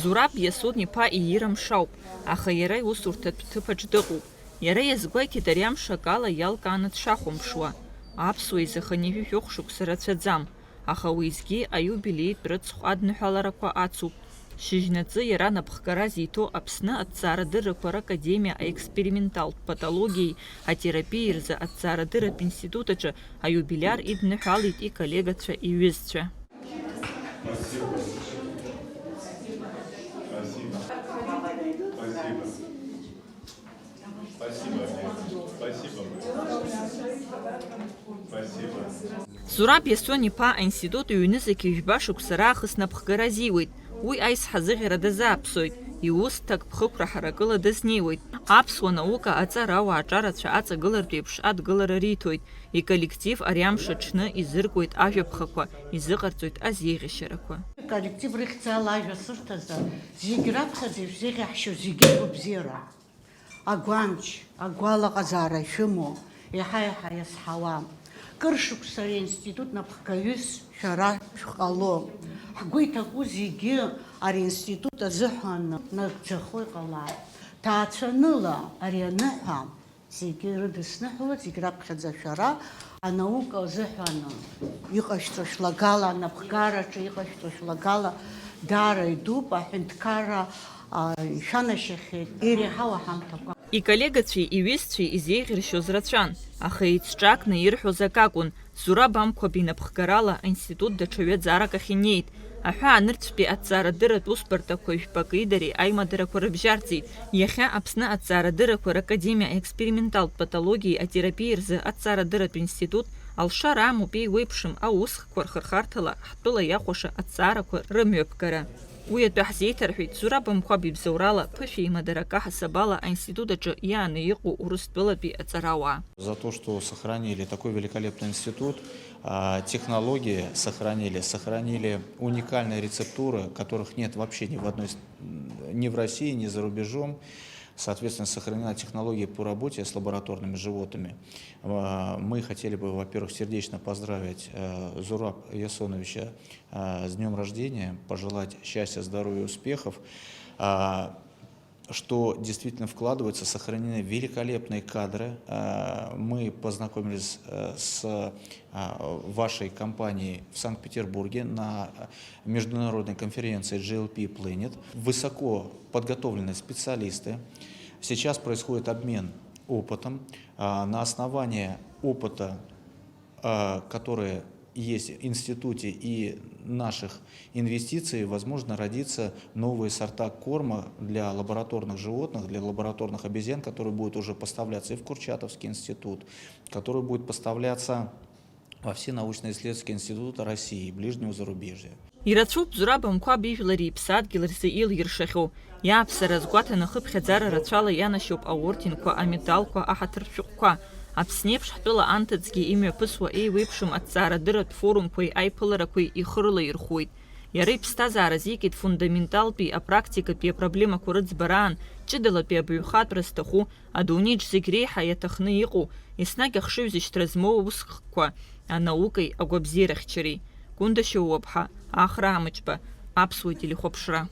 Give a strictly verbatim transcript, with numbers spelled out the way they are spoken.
Зураб Иасон-иԥа иира мшауп, аха иара иусурҭатә ҭыԥаҿ дыҟоуп. Иара иазгәеиҭеит ари амш акала иалкааны дшахәамԥшуа. Аԥсуа изы хынҩажәи жәохә шықәса рацәаӡам, аха уеизгьы аиубилеитә рыцхә адныҳәаларақәа ацуп. Шьыжьнаҵы иара напхгара зиҭо Аԥсны аҭҵаарадыррақәа ракадемиа аексперименталтә патологиеи атерапиеи рзы аҭҵаарадырратә институт аҿы аиубилиар идныҳәалеит иколлегацәа, иҩызцәа. Спасибо. Спасибо. Спасибо. Спасибо, Вера. Спасибо. Спасибо. Зураб Иасон-иԥа аинститут ҩнызқь ҩба шықәса раахыс напхгара азиуеит. Уи аизҳазыӷьара дазааԥсоит, иус ҭакԥхықәра ҳаракыла дазнеиуеит. Аԥсуа наука аҵарауаа аҿарацәа аҵагылартә еиԥш адгылара риҭоит. Иколлектив ари амш аҽны изыркуеит ажәаԥхақәа, изыҟарҵоит азеиӷьашьарақәа. Иколлектив рыхьӡала ажәа сырҭазар, зегь раԥхьаӡа ишәзеиӷьаҳшьо зегьы агәабзиара, агәамч, агәалаҟазаара шәымоу, еиҳа-еиҳа иазҳауа. Кыр шықәса ари аинститут напхгаҩыс шәара шәҟало. Ҳгәы иҭаку зегьы ари аинститут азыҳәан нагӡахо иҟалап. Ҭаацәаныла ари аныҳәа, зегьы ирыдысныҳәалоит, зегь раԥхьаӡа шәара, анаука азыҳәан иҟашәҵо шәлагала, анапхгараҿы иҟашәҵо шәлагала даара идууп, аҳәынҭқарра, а, ишәанашьахьеит, иреиҳау аҳамҭақәа. Иколлегацәеи иҩызцәеи изеиӷьыршьоз рацәан, аха еицҿакны ирҳәоз акакәын, Зураб Амқәаб инапхгарала аинститут даҽа ҩаӡарак ахь инеит. Аҳәаанырцәтәи аҭҵаарадырратә усбарҭақәа жәпаки дареи аимадарақәа рыбжьарҵеит. Иахьа Аԥсны аҭҵаарадыррақәа ракадемиа аексперименталтә патологиеи атерапиеи рзы аҭҵаарадырратә институт алшара амоуп еиуеиԥшым аусхкқәа рхырхарҭала ҳтәыла иахәаша аҭҵаарақәа рымҩаԥгара. Уи атәы ҳзеиҭарҳәеит Зураб Амқәаб ибзоурала ԥышәа имадарак аҳасабала аинститут аҿы иааны иҟоу Урыстәылатәи аҵарауаа. За то, что сохранили такой великолепный институт, а, технологии сохранили, сохранили уникальные рецептуры, которых нет вообще ни в одной с-, м, ни в России, ни за рубежом. Соответственно, сохранена технология по работе с лабораторными животными. А, мы хотели бы, во-первых, сердечно поздравить, э, Зураб Ясоновича, э, с днём рождения, пожелать счастья, здоровья, успехов. А, что действительно вкладывается, сохранены великолепные кадры. А, мы познакомились, э, с, а, вашей компанией в Санкт-Петербурге на международной конференции G L P Planet. Высоко подготовленные специалисты. Сейчас происходит обмен опытом. А, на основании опыта, а, который есть в институте, и наших инвестиций, возможно, родится новые сорта корма для лабораторных животных, для лабораторных обезьян, который будет уже поставляться и в Курчатовский институт, который будет поставляться во все научно-исследовательские институты России и ближнего зарубежья. Ирацәоуп Зураб Амқәаб ижәлари иԥсадгьыл рзы илиршахьоу. Иааԥсара азгәаҭаны хыԥхьаӡара рацәала ианашьоуп аорденқәа, амедалқәа, аҳаҭыртә шәҟәқәа. Аԥсны еиԥш ҳтәыла анҭыҵгьы имҩаԥысуа еиуеиԥшым аҭҵаарадырратә форумқәеи аиԥыларақәеи ихы рылаирхәуеит. Иара иԥсҭазаара азикит фундаменталтәи апрактикатәи апроблемақәа рыӡбараан, ҷыдалатәи абаҩхатәра зҭаху, адунеиаҿ зегь реиҳа иаҭахны иҟоу, еснагь ахшыҩзышьҭра змоу аусхкқәа, анаукеи агәабзиарахьчареи. Гәында Шьоуаԥҳа, Ахра Амҷба, Аԥсуа телехәаԥшра.